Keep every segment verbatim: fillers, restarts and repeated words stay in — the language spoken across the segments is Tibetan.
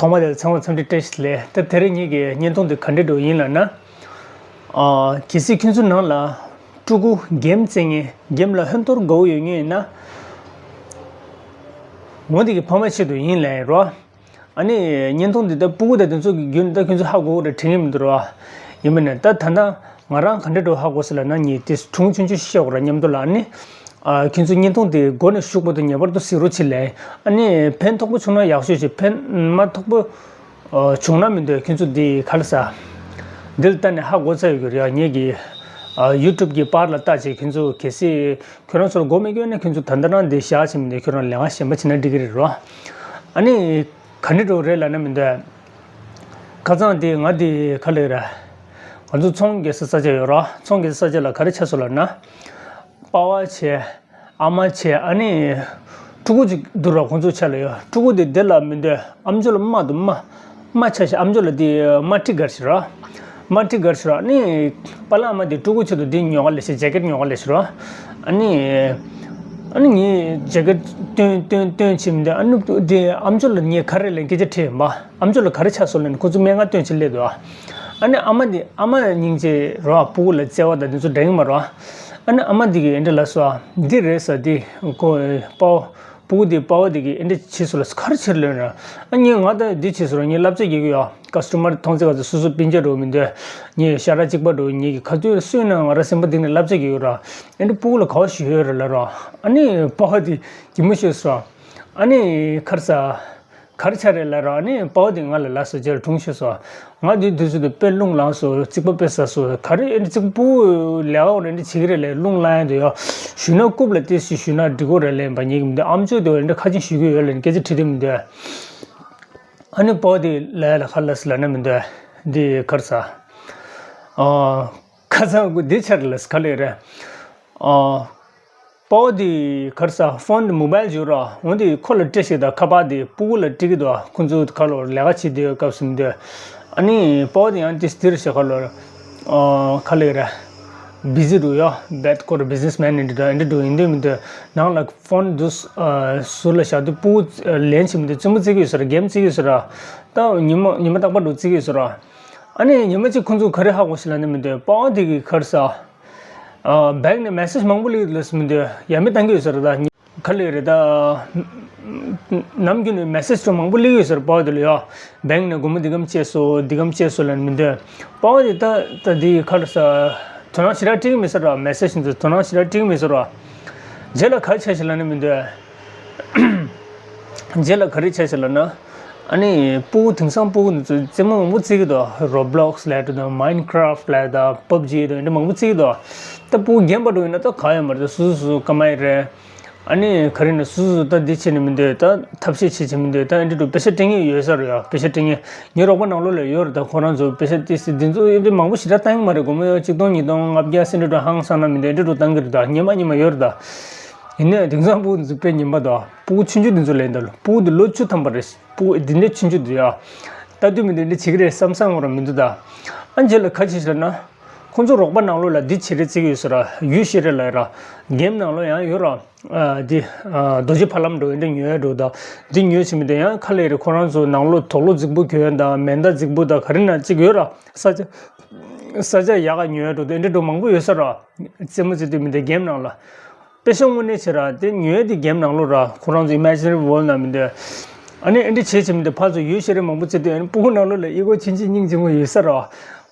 ཚང་མ་དེ་ཚང་མ་འཚམས་འདྲི་བཀྲ་ཤིས་བདེ་ལེགས། ད་དེ་རིང་ངེད་ཀྱི་བརྙན་ཐུང་འདི་ག་འདྲ་འགྲོ་ཡིན་ལབ་ན། ཨ། གལ་སྲིད་ཁྱོད་ཚོ་ནང་ལ་ཕྲུ་གུ་གེམ་རྩེ་མཁན། གེམ་ལ་ཧོན་ཐོར་དགའ་བོ་ཡོད་མཁན་ཡིན་ན། འོ་འདི་གི་ཕ་མ་ཆེད་དུ་ཡིན་ལབ་རོ། ཨ་ནི་བརྙན་ཐུང་འདི་ད་ཕྲུ་གུ་དང་དེ་ཚོ་གི་བརྒྱུད་ནས་ད་ཁྱོད་ཚོ་ཧ་གོ་གི་རེད་དྲན་གྱི་མི་འདུག་རོ། ཡིན་པ་ནས་ད་ད་ལྟ་ང་རང་ག་འདྲ་འགྲོ་ཧ་གོ་སོང་ལབ་ན། ངས་དེ་སྒྲུང་ཆུང་ཆུང་ཞིག་བཤད་དགོས་ར་མཉམ་དུ་ལ། ཨ་ནི། ཨ། ཁྱོད་ཚོ་བརྙན་ཐུང་དེ་མགོ་ནས་གཞུག་བར་དུ་ངེས་པར་དུ་གཟིགས་རོགས་བྱེད་ལབ། ཨ་ནི་ཕན་ཐོགས་པོ་བྱུང་ན་ཡག་ཤོས་བྱེད། ཕན་མ་ཐོགས་པོ་ཨ། བྱུང་ན་མི་འདོད། ཁྱོད་ཚོ་འདི་ག་ལ་ཟ། འདི་ལ་ལྟ་ནས་ཧ་གོ་ཚར་ཡོད་ཀྱི་རེད། ངེད་ཀྱི་ཨ། ཡུ་ཊུབ་ཀྱི་པར་ལ་ལྟ་བྱེད། ཁྱོད་ཚོ་གལ་སྲིད་ཁྱོད་རང་ཚོར་མགོ་མི་འཁོར་ན། ཁྱོད་ཚོ་ད་ལྟ་རང་འདི་བཞག་བྱེད་མི་འདོད། ཁྱོད་རང་ལས་ཀ་གཞན་པ་བྱེད་ན་འགྲིག་གི་རེད་རོ། ཨ་ནི་ག་འདྲ་འགྲོ་རེད་ལབ་ན་མི་འདོད། ཁ་སང་དེ་ང་དེ་ག་ལ་ར། ང་ཚོ་ཚོང་རྒྱག་ས་ས་ཆ་ཡོད་ར། ཚོང་རྒྱག་ས་ས་ཆ་ལ་ག་རེ་ཆགས་སོང་ལབ་ན། པ་ཕ་བྱས། ཨ་མ་བྱས། ཨ་ནི་ཕྲུ་གུ་ཅིག་འདུག་ར། ཁོང་ཚོ་ཆ་ལ་ཡོད། ཕྲུ་གུ་དེ་དེ་ལ་མི་འདོད། ཨམ་ཅོག་ལ་དམའ་འདུག་དམའ། དམའ་ཆ་ཤས། ཨམ་ཅོག་ལ་དེ་དམར་ཁྲིད་ག་རེ་ཟེར་ར། དམར་ཁྲིད་ག་རེ་ཟེར་ར། ཨ་ནི་པ་ལགས་ཨ་མ་དེ་ཕྲུ་གུ་ཆེད་དུ་དེ་ཉོ་ག་ལབ་ཤག་ཇེ་ཀེཊ་ཉོ་ག་ལབ་ཤག་ར། ཨ་ནི། ཨ་ནི་ངས་ཇེ་ཀེཊ་སྟོན་སྟོན་སྟོན་བྱེད་མི་འདོད། ཨ་ནི་དེ་ཨམ་ཅོག་ལ་ངས་ག་རེ་ལབ་སྐད་ཆ་དྲིས་ཡིན་པ། ཨམ་ཅོག་ལ་ག་རེ་ཆགས་སོང་ལབ་ནས་ཁོ་ཚོ་སྨན་ཁང་སྟོན་བྱེད་སླེབས་འདུག་ཨ་ནི་ཨ་མ་དེ། ཨ་མ་སྙིང་རྗེ་རོ། ཕྲུ་གུ་ལ་བརྩེ་བ་དང་དེ་ཚོ་འདྲ་གི་མ་རོ། ཨ་ནི་ཨ་མ་དེ་གིས་འདི་འདྲ་ལབ་སོང་། འདི་རེད་ཟེར། དེ་ཁོ་པ་ཕྲུ་གུ་དེ་པ་ཕ་དེ་གིས་འདི་འདྲ་བྱས་སོང་ལབ། ག་རེ་བྱས་ལབ་ན། ཨ་ངས་ང་ད་འདི་བྱས་སོང་ར། ངས་བསླབ་བྱ་རྒྱག་གི་ཡོད། ཀ་སི་ཊོ་མར་མཐོང་ཚེ་ག་ཚོད་སོ་སོ་སྤུན་མཆེད་འདྲ་བོ་མི་འདོད། ངས་ཤ་ར་གཅིག་པ་འདྲ་བོ། ངས་ཀྱི་ག་དུས་སུ་ཡིན་ན་ང་རང་སེམས་པ་གཏིང་ནས་བསླབ་བྱ་རྒྱག་གི་ཡོད་ར། ཨ་ནི་ཕྲུ་གུ་ལ་ག་བ་ཞིག་ཡོད་རེད་ལབ་ར། ཨ་ནི་པ་ཕ་དེ་གད་མོ་ཤོར་སོང་། ཨ་ནི་ག་རེ་ཟ། ག་རེ་ཆགས་རེད་ལབ་ར། ཨ་ནི་པ་ཕ་དེ་ང་ལ་ལབ་སོང་། རྗེས་ལ་སྒྲུང་ཤོད་སོང་། ང་དེ་དུས་ཚོད་དུ་དཔེ་རླུང་ལངས་སོང་། རྩིག་པ་དཔེ་ཟ་སོང་། ག་རེ་ཨེ་འདྲ་རྩིག་པ་ཕྲུ་གུ་ལས་ཀ་འོ་རེ་འདྲ་བྱེད་ཀྱི་རེད་ལབ། རླུང་ལངས་ཡ་འདུག་ཡ། ཞུས་ན་རྐུབ་ལ་ཏོག་ཙམ་ཞུས་ན་འགྲིག་གི་རེད་ལབ་ཡིན་པ། ངས་ཀྱི་མི་འདོད། ཨམ་ཅོག་དེ་འོ་རེ་འདྲ་ཁ་ཆེམས་ཞུ་གི་ཡོད་ལབ་ནས་སྐད་ཆ་དྲིས་དུས་མི་འདོད། ཨ་ནི་པ་ཕ་དེ་ལབ་ཡ་ལ་ག་རེ་ལབ་སོང་ལབ་ན་མི་འདོད། འདི་ག་རེ་ཟ། ཨ། ཁ་སང་གི་འདི་ཆར་ལ་ག་ལེ་རེད། ཨ། པ་ཕ་དེ་ག་རེ་ཟ། ཕོན་དེ་མོ་བལ་ཡོད་ར། འོ་དེ་ཁོ་ལ་སྤྲད་ཤག་ད་ཁ་པར་དེ་ཕྲུ་གུ་ལ་སྤྲད་ཀྱི་འདུག་ཁོ་ཚོ་ག་ལོ་ལས་ཀ་བྱེད་དུས་སྐབས་སུ་མི་འདོད། ཨ་ནི་པ་ཕ་དེ་ཡང་དེ་འདིར་ཤག་ག་ལོ། ཨ། ག་ལེ་ར། བི་ཟི་འདུག་ཡ། བེད་ཁོ་ར་བི་ཟི་ནེས་མེན་ཡིན་འདྲ་འདྲ་འདྲ་འདུག་ཡིན་དུས་མི་འདོད། ནང་ལ་ཕོན་དེ་ཟུར་ལ་བཞག་དུས་ཕྲུ་གུ་ལེན་བྱེད་མི་འདོད། རྩེད་མོ་རྩེ་གི་ཡོད་ས་ར། གེམ་རྩེ་གི་ཡོད་ས་ར། ད་ཉི་མ་ཉི་མ་རྟག་པར་འདྲ་རྩེ་གི་ཡོད་ས་ར། ཨ་ནི་ཉི་མ་གཅིག་ཁོ་ཚོ་ག་རེ་ཧ་གོ་ཤག་ལབ་ན་མི་འདོད། པ་ཕ་དེ་གིས་ག་རེ་ཟ། ཨ། བེང་ནས་མེ་སེཇ་མང་པོ་སླེབས་ལབ་སོང་། མི་འདོད། ཡ་མེད་བཏང་གི་ཡོད་ས་རེད་ད། ག་ལེ་རེད་ད། ནམ་རྒྱུན་ནས་མེ་སེཇ་ཚོ་མང་པོ་སླེབས་ཡོད་ས་རེད། པ་ཕ་དེ་ལ་ཡ། བེང་ནས་སྒོར་མོ་འདི་གམ་བཅད་སོང་། འདི་གམ་བཅད་སོང་ལབ་ནས་མི་འདོད། པ་ཕ་དེ་ད་ད་འདི་ག་རེ་ཟ། དོ་སྣང་ཞེ་དྲག་སྤྲད་ཀྱི་མེད་ས་རེད། མེ་སེཇ་འདི་དོ་སྣང་ཞེ་དྲག་སྤྲད་ཀྱི་མེད་ས་རེད། རྗེས་ལ་ག་རེ་བྱས་ཤག་ལབ་ན་མི་འདོད། རྗེས་ལ་ག་རེ་བྱས་ཤག་ལབ་ན། ཨ་ནི་ཕྲུ་གུ་དེང་སང་ཕྲུ་གུ་འདི་ཚོ་རྩེད་མོ་མང་པོ་རྩེ་གི་འདུག་རོ་བྷི་ལོག་སི་ལབ་འདྲ་དང་མའིན་ཁི་རབ་ཊི་ལབ་དང་པབ་ཇི་དང་འདི་འདྲ་མང་པོ་རྩེ་གི་འདུག་ད་ཕྲུ་གུ་རྒན་པ་འདྲ་ཡིན་ན་ད་ག་ཡོད་མ་རེད། སོ་སོ་སོ་སོ་ཀ་མ་ཡི་རེད། ཨ་ནི་ག་རེ་ན་སོ་སོ་སོ་ད་འདི་བྱེད་ནི་མི་འདོད། ད་ཐབས་ཤེས་བྱེད་བྱེད་མི་འདོད། ད་འདི་འདྲ་པེ་ཤ་སྤྲད་མཁན་ཡོད་ས་རེད་ཡ། པེ་ཤ་སྤྲད་མཁན་ངའི་རོགས་པ་ནང་ལོགས་ལ་ཡོད་རེད། ད་ཁོ་རང་ཚོ་པེ་ཤ་ཏོག་ཙམ་འདི་ཚོ་འདི་མང་པོ་ཞེ་དྲག་བཏང་གི་མ་རེད། སྒོར་མོ་གཅིག་སྟོང་ཉིས་སྟོང་ལྔ་བརྒྱ་ཟེར་འདྲ་འདྲ་ཧང་སང་ན་མི་འདོད། འདི་འདྲ་བཏང་གི་རེད། ད་ཉི་མ་ཉི་མ་ཡོད་རེད། ད་ཡིན་ནའི་དེང་སང་ཕྲུ་གུ་འདི་ཚོ་དཔེ་ངན་པ་འདུག་ཕྲུ་གུ་ཆུང་ཆུང་འདི་ཚོ་ལབ་ཡིན་ད་ལོ། ཕྲུ་གུ་འདི་ལོ་བཅུ་ཐམ་པ་རེད། ཕྲུ་གུ་འདི་འདྲའི་ཆུང་ཆུང་འདི་ཡ། ལྟ་དུས་མི་འདི་འདྲ་བྱེད་ཀྱི་རེད་བསམ་བསམ་འོང་ར་མི་འདུག་ད་ཨ་རྗེས་ལ་ག་རེ་བྱས་ཤག་ན། ཁོང་ཚོ་རོགས་པ་ནང་ལོགས་ལ་འདི་བྱེད་རེས་རྩེ་གི་ཡོད་ས་ར། ཡུལ་ཤེས་རེས་ལབ་ཡ་ར། གེམ་ནང་ལོགས་ཡང་ཡོད་ར། ཨ། འདི། ཨ། རྡོ་རྗེ་ཕ་ལམ་འདྲ་འདི་འདྲ་ཉོ་ཡ་འདྲ་ད། འདི་ཉོས་བྱས་མི་འདི་ཡང་ཁ་ལས་རེད། ཁོ་རང་ཚོ་ནང་ལོགས་དུག་ལོག་རྫིག་པོ་གྱོན་ཡ་ད། མེ་མདའ་རྫིག་པོ་ད། ག་རེ་ན་གཅིག་ཡོད་ར། ས་ཆ། ས་ཆ་ཡག་ག་ཉོ་ཡ་འདྲ་ད། འདི་འདྲ་འདྲ་མང་པོ་ཡོད་ས་ར། རྩེད་མོ་རྩེ་དུས་མི་འདི་གེམ་ནང་ལ། པེ་ཤ་དངོས་གནས་བྱས་ར། དེ་ཉོས་དེ་གེམ་ནང་ལོགས་ར། ཁོ་རང་ཚོ་ཨི་མེ་ཇི་ནེ་རི་ཝོལ་ནང་མི་འདི། ཨ་ནི་ཨེ་འདྲ་བྱས་བྱས་མི་འདི་ཕར་ཚུར་ཡུལ་ཤེས་རེས་མང་པོ་རྩེ་དུས། ཨ་ནི་ཕྲུ་གུ་ནང་ལོགས་ལ་ཨི་གོ་ཆུང་ཆུང་སྙིང་རྗེ་མོ་ཡོད་ས་ར།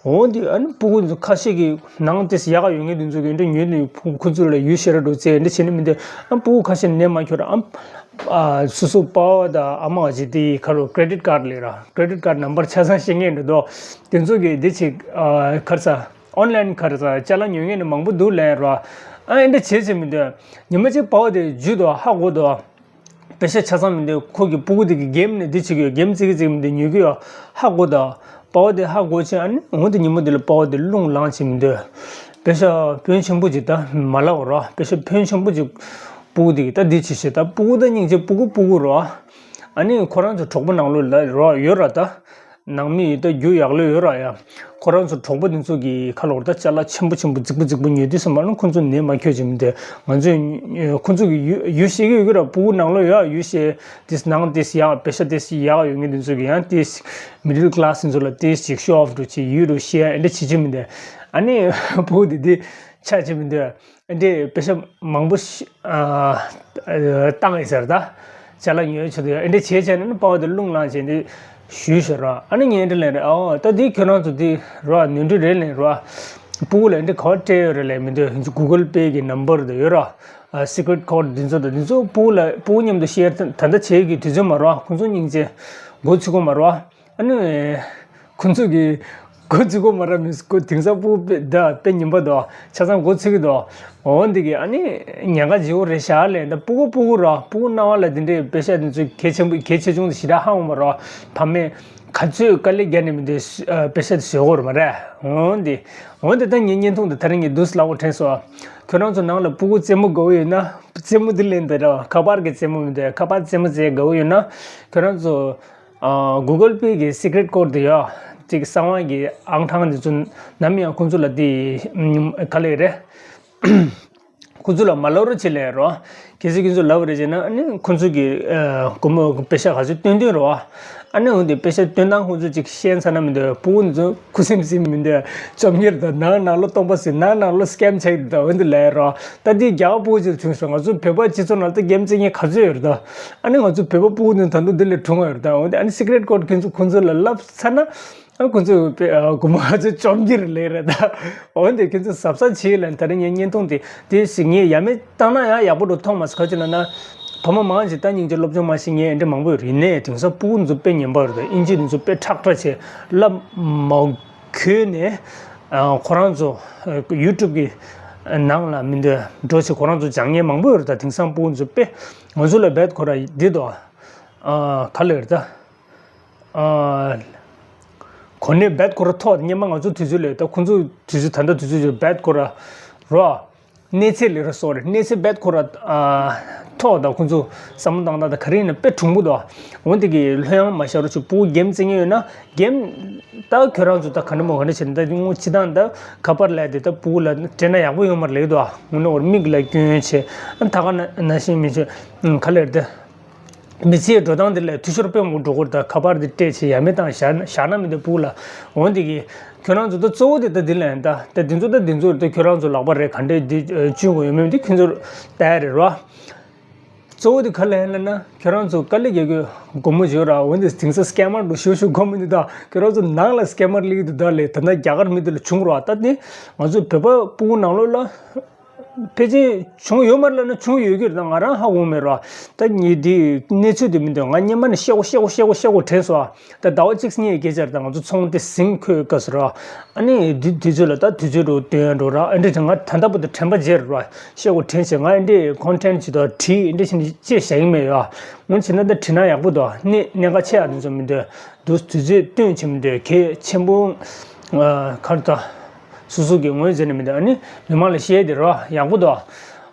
འོ་འདི་ཨ་ནི་ཕྲུ་གུ་ཚོ་ཁ་ཤས་ཀྱི་ནང་དེ་ཡག་ག་ཡོད་མཁན་དེ་ཚོ་གིས་ཨེ་འདྲ་ཉོས་ནས་ཁོ་ཚོ་ལ་ཡུལ་ཤེས་རེས་འདྲ་བྱས། ཨེ་འདྲ་བྱས་ནས་མི་འདི་ཨ་ཕྲུ་གུ་ཁ་ཤས་ནད་མ་ཁྱོར་ར། ཨ། ཨ། སོ་སོ་པ་ཕ་དང་ཨ་མ་བ་ཅིག་དེ་ག་རེ་ཀེ་རེ་ཌིཊ་ཀར་ལབ་ར། ཀེ་རེ་ཌིཊ་ཀར་ནམ་བར་ཆ་ཚང་ཤེས་མཁན་འདྲ་ད། དེ་ཚོ་གིས་འདི་ཅིག་ཨ། ག་རེ་ཟ། ཨོན་ལན་ག་རེ་ཟ། ཅ་ལག་ཉོ་མཁན་ནི་མང་པོ་འདུག་ལབ་ར། ཨ། ཨེ་འདྲ་བྱས་བྱས་མི་འདི་ཉི་མ་གཅིག་པ་ཕ་དེ་འཇུས་འདུག་ཧ་གོ་འདུག་པེ་ཤ་ཆ་ཚང་མི་འདི་ཁོ་གི་ཕྲུ་གུ་དེ་གིས་གེམ་ནས་འདི་བྱེད་ཀྱི་ཡོད། གེམ་རྩེ་གི་རྩེ་གི་མི་འདི་ཉོ་གི་ཡོད་ཧ་གོ་འདུག་པ་ཕ་དེ་ཧ་གོ་བྱས། ཨ་ནི་འོ་དེ་ཉིན་མོ་དེ་ལ་པ་ཕ་དེ་རླུང་ལངས་བྱས་མི་འདི། པེ་ཤ་ཕོན་ཆེན་པོ་ཅིག་ད་མ་ལབ་ར། པེ་ཤ་ཕོན་ཆེན་པོ་ཅིག་ཕྲུ་གུ་དེ་གིས་ད་འདི་བྱེད་བྱས། ད་ཕྲུ་གུ་ད་སྙིང་རྗེ། ཕྲུ་གུ་ཕྲུ་གུ་ར། ཨ་ནི་ཁོ་རང་ཚོ་གྲོགས་པོ་ནང་ལོགས་ལ་ར་ཡོད་ར་ད། ནང་མི་ད་རྒྱུ་ཡག་ལོས་ཡོད་ར་ཡ། ཁོ་རང་ཚོ་གྲོགས་པོ་དེ་ཚོ་གི་ཁ་ལོར་ད་ཅ་ལག་ཆེན་པོ་ཆེན་པོ་རྫིག་པོ་རྫིག་པོ་ཉོས་དུས་ཙམ་པ་ན་ཁོ་ཚོ་ནད་མ་ཁྱོད་ཅིག་མི་འདུག་ང་ཚོས་ཁོ་ཚོ་གི་ཡུལ་ཡུལ་ཤེས་ཀྱི་ཡོད་ཀྱི་ར། ཕྲུ་གུ་ནང་ལོ་ཡ་ཡུལ་ཤེས་དེ་ནང་དེ་ཡག་པེ་ཤ་དེ་ཡག་ཡོད་ངེས་དེ་ཚོ་གི་ཡང་དེ་མི་ཌལ་ཀ་ལ་སི་དེ་ཚོ་ལ་དེ་ཅིག་ཤོ་ཨོཕ་འགྲོ་ཅིག་ཡུལ་རུ་ཤེས་ཨེ་འདྲ་བྱེད་ཀྱི་མི་འདུག་ཨ་ནི་ཕྲུ་གུ་དེ་དེ་ཆ་བྱེད་མི་འདུག་ཨེ་འདྲས་པེ་ཤ་མང་པོ་ཤ་ཨ་ཨ་བཏང་ཡིན་ཟེར་ད། ཅ་ལག་ཉོས་ཆོག་དུ་ཨེ་འདྲས་བྱས་བྱས་ནས་ནི་པ་བ་དེ་རླུང་ལངས་བྱས་འདི་ཞུས་ཤོར་ར། ཨ་ནི་ངས་འདྲ་ལན་རེད། ཨོ་ད་འདི་ཁྱོད་རང་ཚོ་འདི་ར་ནོར་འཁྲུལ་རེད་ལན་ར། ཕྲུ་གུ་ལ་འདི་ག་བ་སྤྲད་ཡོད་རེད་ལན་མི་འདོད། གུ་གལ་པེ་གི་ནམ་བར་དུ་ཡོད་ར། ཨ་སི་ཀི་རེཊ་ཀོཌ་འདི་ཚོ་དང་འདི་ཚོ་ཕྲུ་གུ་ལ་ཕྲུ་གུ་མཉམ་དུ་ཤེར་ད་ལྟ་བྱེད་ཀྱི་དུས་ཚོད་མ་ར། ཁོང་ཚོ་སྙིང་རྗེ་མགོ་ཚོད་ཀྱི་མ་ར། ཨ་ནི། ཁོ་ཚོས་ཀྱི། ཁོ་ཚོས་གོ་མ་ར་མི་ཁོ་དེང་སང་ཕྲུ་གུ་དཔེ་ད་དཔེ་ཉན་པ་འདུག་ཆ་ཚང་མགོ་ཚོད་ཀྱི་འདུག་འོ་འདི་གི་ཨ་ནི་ཉེན་ཁ་ལྗིད་པོ་རེད་ཤག་ལས་ད་ཕྲུ་གུ་ཕྲུ་གུ་ར་ཕྲུ་གུ་སྣང་བ་ལ་དེ་འདྲའི་པེ་ཤ་དེ་ཚོ་གལ་ཆེན་པོ་གལ་ཆེ་ཆུང་དེ་ཞེ་དྲག་ཧ་གོ་མ་ར། ཕ་མས་ག་ཚོད་དཀའ་ལས་བརྒྱབ་ནས་མི་འདུག་པེ་ཤ་དེ་བཟོས་གོ་ར་མ་རེད། འོ་འདི། འོ་འདི་ད་ངའི་བརྙན་ཐུང་དེ་ད་རིང་ངས་བསྡུས་ལག་པ་དྲན་སོང་། ཁྱོད་རང་ཚོ་ནང་ལ་ཕྲུ་གུ་རྩེད་མོ་དགའ་བོ་ཡོད་ན་རྩེད་མོ་འདི་ལེན་དེ་ར་ཁ་པར་གྱི་རྩེད་མོ་མི་འདུག་ཁ་པར་རྩེད་མོ་རྩེ་དགའ་བོ་ཡོད་ན་ཁྱོད་རང་ཚོ། གུ་གལ་པེ་གི་སི་ཀི་རེཊ་ཀོཌ་དེ་ཡོད། ཅིག་གསང་བ་གི་ཨང་གྲངས་དེ་ཚོ་ནམ་ཡང་ཁོང་ཚོ་ལ་དེ་ག་ལེ་རེད། ཁོང་ཚོ་ལ་མ་ལབ་རོགས་བྱེད་ལེ་རོ། གལ་སྲིད་ཁོང་ཚོ་ལབ་རེད་བྱས་ན་ཨ་ནི་ཁོང་ཚོ་གི་སྒོར་མོ་པེ་ཤ་ག་ཚོད་བཏོན་བཏོན་རོ། ཨ་ནི་འོན་ཏེ་པེ་ཤ་བཏོན་སྟངས་ཁོང་ཚོ་ཅིག་ཤེས་ཚར་ན་མི་འདོད། ཕྲུ་གུ་ཚོ་ཁུ་སིམ་སིམ་མི་འདོད། བཅོམ་གྱི་རེད་ད། ནང་ནང་ལོ་སྟོང་པ་ཟེར་ནང་ནང་ལོ་སི་ཀེམ་བྱེད་ཀྱི་རེད་ད། འོན་ཏེ་ལབ་རོ། ད་འདི་རྒྱ་བོད་ཅིག་བྱུང་སོང་། ང་ཚོ་བོད་པ་སྤྱི་ཚོགས་ནང་ད་གེམ་རྩེ་མཁན་ག་ཚོད་ཡོད་རེད་ད། ཨ་ནི་ང་ཚོ་བོད་པ་ཕྲུ་གུ་ནི་ད་དུང་འདི་ལས་གྲུང་བ་ཡོད་རེད་ད། འོན་ཏེ་ཨ་ནི་སི་ཀི་རེཊ་ཀོཌ་ཁྱེད་ཚོ་ཁོང་ཚོ་ལ་ལབ་ཚར་ན་ཨ་ཁོང་ཚོ་དཔེ་ཨ་སྒོར་མོ་ང་ཚོ་བཅོམ་གྱི་རེད་ལབ་རེད་ད། འོན་ཏེ་ཁྱེད་ཚོ་གཟབ་གཟབ་བྱེད་ལབ། ད་རིང་ངའི་བརྙན་ཐུང་དེ་དེ་ཞིག་ངས་ཡ་མེད་བཏང་ན་ཡང་ཡག་པོ་འགྲོ་མཐོང་མ་སོང་། ག་ཅི་ལབ་ན་ཕ་མ་མང་ཞིག་ད་སྙིང་རྗེ་སློབ་སྦྱོང་མ་ཤེས་མཁན་འདྲ་མང་པོ་ཡོད་རེད། ཡིན་ནའི་དེང་སང་ཕྲུ་གུ་ཚོ་དཔེ་ངན་པ་རེད་ད། ཨིན་ཇི་དེ་ཚོ་དཔེ་ཁྲག་ཁྲག་བྱས་ལབ་མ། གོ་ནས་ཨ་ཁོ་རང་ཚོ་ཡུ་ཊུབ་གི་ནང་ལ་མི་འདོད་འགྲོ་ཆེ་ཁོ་རང་ཚོ་སྦྱང་མཁན་མང་པོ་ཡོད་རེད་ད། དེང་སང་ཕྲུ་གུ་ཚོ་དཔེ་ང་ཚོ་ལ་རྦད་ཁོ་ར་འདི་དོ་ཨ་ག་ལེར་ད་ཨ་གོ་གནས་རྦད་ཁོ་ར་ཐོག་སྔོན་མ་ང་ཚོ་དུས་ཚོད་ལས་ད་ཁོ་ཚོ་དུས་ཚོད་ད་ལྟ་དུས་ཚོད་ཅིག་རྦད་ཁོ་ར་རོ། གནས་ཚད་ལས་ར་སོ་རེད། གནས་ཚད་རྦད་ཁོ་ར་ཨ་ཐོག་ད་ཁོ་ཚོ་བསམ་བློ་བཏང་ད་ད་ག་རེ་ཡིན་ན་དཔེ་གྲུང་པོ་འདུག་འོན་ཏེ་གི་ལྷོད་ཡངས་མ་བཞག་རོགས་བྱེད། ཕྲུ་གུ་གེམ་རྩེ་མཁན་ཡོད་ན་གེམ་ད་ཁྱོད་རང་ཚོ་ད་ག་འདྲ་མོ་ག་འདྲ་བྱེད་ད་དངོས་སྤྱི་བཏང་ད་ཁ་པར་ལས་དེ་ད་ཕྲུ་གུ་ལ་སྤྲད་ན་ཡག་པོ་ཡོད་མ་རེད་ལེགས་འདུག་ཨ་དངོས་གནས་འོར་མིག་ལ་སྐྱོན་ཆེ་ཨ་ད་ག་ན་ན་ཤེས་མི་ཆེ་ག་ལེར་དེ། མི་ཚེའི་འགྲོ་སྟངས་འདི་ལས་འཐུས་ཤོར་དཔེ་མང་པོ་འགྲོ་གི་རེད་ད། ཁ་པར་འདི་སྤྲད་བྱས་ཡ་མེད་བཏང་བཞག་ན་བཞག་ན་མི་འདུག་ཕྲུ་གུ་ལ། འོན་ཏེ་གི་ཁྱོད་རང་ཚོ་ད་གཙོ་བོ་དེ་ད་འདི་ལ་ཡིན་ད། ད་འདི་ཚོ་ད་འདི་ཚོ་ད་ཁྱོད་རང་ཚོ་ལག་པ་རེད། ག་འདྲས་འདི་ཨ་བཅུན་དགོས་ཡོད་མེད་འདི་ཁྱོད་ཚོར་ལྟ་ཡ་རེད་རོ། གཙོ་བོ་དེ་ག་ལ་ཡིན་ལབ་ན་ཁྱོད་རང་ཚོ་དཀའ་ལས་རྒྱག་གི་སྒོར་མོ་བརྗོད་ར། འོན་ཏེ་དེང་སང་སི་ཀེམ་མར་འགྲོ་ཤོག་ཤོག་གོ་མི་འདུག་ད། ཁྱོད་རང་ཚོ་ནང་ལ་སི་ཀེམ་མར་སླེབས་ཀྱི་འདུག་ད་ལས། ད་ལྟ་རྒྱ་གར་མི་འདི་ལ་བྱུང་རོ། ད་ནི་ང་ཚོ་བོད་པ་ཕྲུ་གུ་ནང་ལོགས་ལ། ཕལ་ཆེར་བྱུང་ཡོད་མ་རེད་ལབ་ན་བྱུང་ཡོད་ཀྱི་རེད་ད། ང་རང་ཧ་གོ་མེད་ར། ད་ངས་འདི་གནས་ཚུལ་དེ་མི་འདོད། ང་སྔོན་མ་ནས་བཤད་གོ་བཤད་གོ་བཤད་གོ་བཤད་གོ་དྲན་སོང་ཨ། ད་ཟླ་བ་གཅིག་གཉིས་སྐད་ཆ་རེད་ད། ང་ཚོ་ཚོང་དེ་ཟིང་འཁོད་སྐབས་སུ་ར། ཨ་ནི་འདི་དུས་ཚོད་ལ་ད་དུས་ཚོད་འགྲོ་སྟོན་འགྲོ་ར། ཨ་འདྲི་དྲན་ང་ད་ལྟ་བར་དུ་དྲན་པ་བརྗེད་ར། བཤད་གོ་དྲན་བྱས་ང་ཨ་འདྲི་ཁོན་ཊེན་ཊི་ཅིག་ད་བྲིས་ཨ་འདྲི་བྱས་ནས་ཅེས་བཞག་གི་མེད་ཡ། སྔོན་བྱས་ན་ད་བྲིས་ན་ཡག་པོ་འདུག་གནད་གནད་འགག་ཆེ་ཡ་དེ་ཚོ་མི་འདོད། དུས་དུས་ཚོད་བཏོན་བྱེད་མི་འདོད་གལ་ཆེན་པོ། ཨ་གར་ད། སོ་སོ་གི་ངོས་འཛིན་ནས་མི་འདོད། ཨ་ནི་མི་མང་ལ་བཤད་དེ་རོ་ཡག་པོ་འདུག་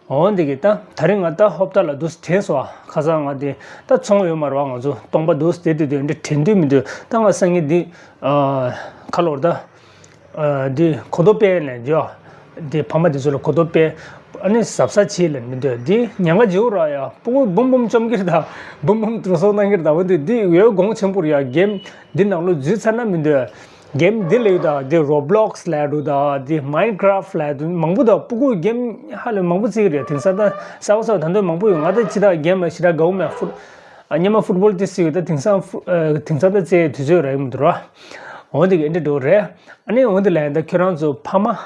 འོ་འདི་གི་ད་ད་རིང་ང་ད་ཧོབ་ཏ་ལ་འདུག་དྲན་སོང་ཨ། ཁ་སང་ང་དེ་ད་ཚོང་ཡོད་མ་རེད་བ། ང་ཚོ་སྟོང་པ་འདུག་དེ་དུས་དུས་འདི་དྲན་དུས་མི་འདོད། ད་ང་སང་ཉིན་འདི་ཨ་ཁ་ལོར་ད་ཨ་འདི་གོ་ཐོབ་པས་ནས་འཇོ་འདི་ཕ་མ་དེ་ཚོ་ལ་གོ་ཐོབ་པས། ཨ་ནི་གཟབ་གཟབ་བྱེད་ལབ་མི་འདོད། འདི་ཉེན་ཁ་ལྗིད་པོ་ར་ཡ། ཕྲུ་གུ་འབུམ་འབུམ་བཅོམ་གྱི་རེད་ད། འབུམ་འབུམ་འགྲོ་སོང་གནང་གི་རེད་ད། འོ་འདི་འདི་ཡོད་གོང་ཆེན་པོ་རེད་ཡ། གེམ་འདི་ནང་ལོགས་འཛུལ་ཚར་ན་མི་འདོད། གེམ་འདི་ལ་ཡོད་ད། འདི་རོ་བྷི་ལོག་སི་ལབ་འདུག་ད། འདི་མའིན་ཁི་རབ་ལབ་འདུག་མང་པོ་ད། ཕྲུ་གུ་གེམ་ཧ་ལས་མང་པོ་རྩེ་གི་རེད། དེང་སང་ད་གསར་པ་གསར་པ་ད་འདོད་མང་པོ་ཡོད། ང་ད་ཅི་ད་གེམ་ལ་ཞེ་དྲག་དགའ་བོ་མེད། ཕུ་ཨ་སྔོན་མ་ཕུཊ་བོལ་དེ་རྩེ་ཡོད། ད་དེང་སང་ཕུ་ཨ་དེང་སང་ད་རྩེ་དུས་ཚོད་རག་གི་མི་འདུག་ར། འོ་འདི་གི་འདི་འགྲོ་རེད། ཨ་ནི་འོ་འདི་ལ་ཡིན་ད་ཁྱོད་རང་ཚོ་ཕ་མ།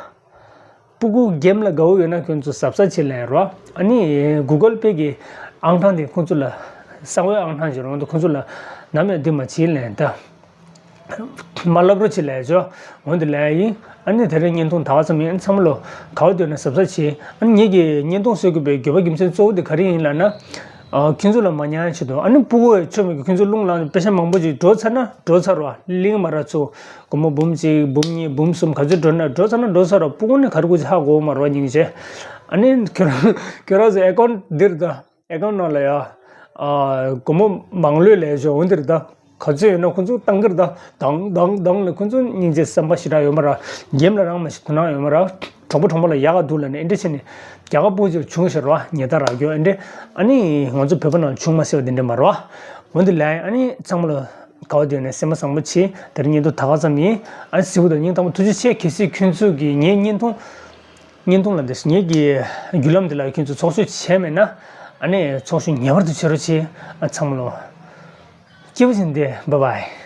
ཕྲུ་གུ་གེམ་ལ་དགའ་བོ་ཡོད་ན་ཁྱོད་ཚོ་གཟབ་གཟབ་བྱེད་ལན་རོ། ཨ་ནི་གུ་གལ་པེ་གི་ཨང་གྲངས་དེ་ཁོང་ཚོ་ལ་གསང་བའི་ཨང་གྲངས་ཤིག་རོགས་འདུག་ཁོང་ཚོ་ལ་ནམ་ཡང་འདི་མ་བྱེད་ལན་ད། མ་ལབ་རོགས་བྱེད་ལན་ཅོ། འོན་ཏེ་ལན་ཡིན། ཨ་ནི་དེ་རིང་བརྙན་ཐུང་ད་བ་ཙམ་ཡིན། ཚང་མ་ལོ་ག་བ་འདོད་ན་གཟབ་གཟབ་བྱེད། ཨ་ནི་ངེད་ཀྱི་བརྙན་ཐུང་བཟོ་དགོས་པའི་དགོས་པ་རྒྱུ་མཚན་གཙོ་བོ་དེ་ག་རེ་ཡིན་ལབ་ན། ཨ་ཁྱོད་ཚོ་ལ་མ་ཉན་ཆེད་དུ་ཨ་ནི་ཕྲུ་གུ་ཆོ་མེད་ཀྱི་ཁྱོད་ཚོ་རླུང་ལངས་པེ་ཤ་མང་པོ་ཅིག་འགྲོ་ཚར་ན་འགྲོ་ཚར་བ་གླིང་མ་ར་ཚོ། སྒོར་མོ་འབུམ་གཅིག་འབུམ་གཉིས་འབུམ་གསུམ་ག་ཚོད་འགྲོ་ན་འགྲོ་ཚར་ན་འགྲོ་ཚར་རོ། ཕྲུ་གུ་ནི་ག་རེ་དགོས་ཀྱི་ཧ་གོ་མ་རོ་སྙིང་རྗེ། ཨ་ནི་ཁྱོད་རང་ཁྱོད་རང་ཚོ་ཨེ་ཀོན་འདིར་ད་ཨེ་ཀོན་ནང་ལ་ཡ། ཨ་སྒོར་མོ་མང་ལོས་ལས་ཞོ་འོན་འདིར་ད་ ག་ཚོད་ཡོད་ན་ཁོ་ཚོ་ཏང་གིར་ད་དང་དང་དང་ལ་ཁོ་ཚོ་སྙིང་རྗེ་བསམ་པ་ཞེ་དྲག་ཡོད་མ་ར། འགེམ་ལ་རང་མ་ཞིག་དོ་སྣང་ཡོད་མ་ར། གྲོགས་པོ་གྲོགས་མོ་ལ་ཡག་ག་འདུག་ལ་ནས་ཨེ་འདྲ་བྱས་ནས་རྒྱ་གར་པོ་ཅིག་བྱུང་ཤར་བ་ཉེ་ད་རག་རྒྱུ་ཨེ་འདྲ། ཨ་ནི་ང་ཚོ་བོད་པ་ནང་བྱུང་མ་སྲིད་པ་དེ་འདྲ་མ་ར་བ། འོན་ཏེ་ལ་ཨ་ནི་ཚང་མ་ལ་ག་བ་དེ་ནས་སེམས་པ་བཟང་པོ་བྱེད་དེར་ཉིན་དུ་ད་ག་ཙམ་ཡིན། ཨ་ནི་གཟིགས་པ་དང་སྙིང་ཐག་པ་ཐུགས་རྗེ་ཆེ། གལ་སྲིད་ཁྱོད་ཚོ་གིས་ངའི་བརྙན་ཐུང་། བརྙན་ཐུང་ལ་འདི་ངེད་ཀྱི་བརྒྱུད་ལམ་འདི་ལ་ཁྱོད་ཚོ་ཚོགས་ཞུགས་བྱས་མེད་ན། ཨ་ནི་ཚོགས་ཞུགས་ངེས་པར་དུ་བྱེད་རོགས་བྱེད། ཨ་ཚང་མ་ལོ། སྐྱིད་པོ་བྱེད་འདི་བཱའི་བཱའི།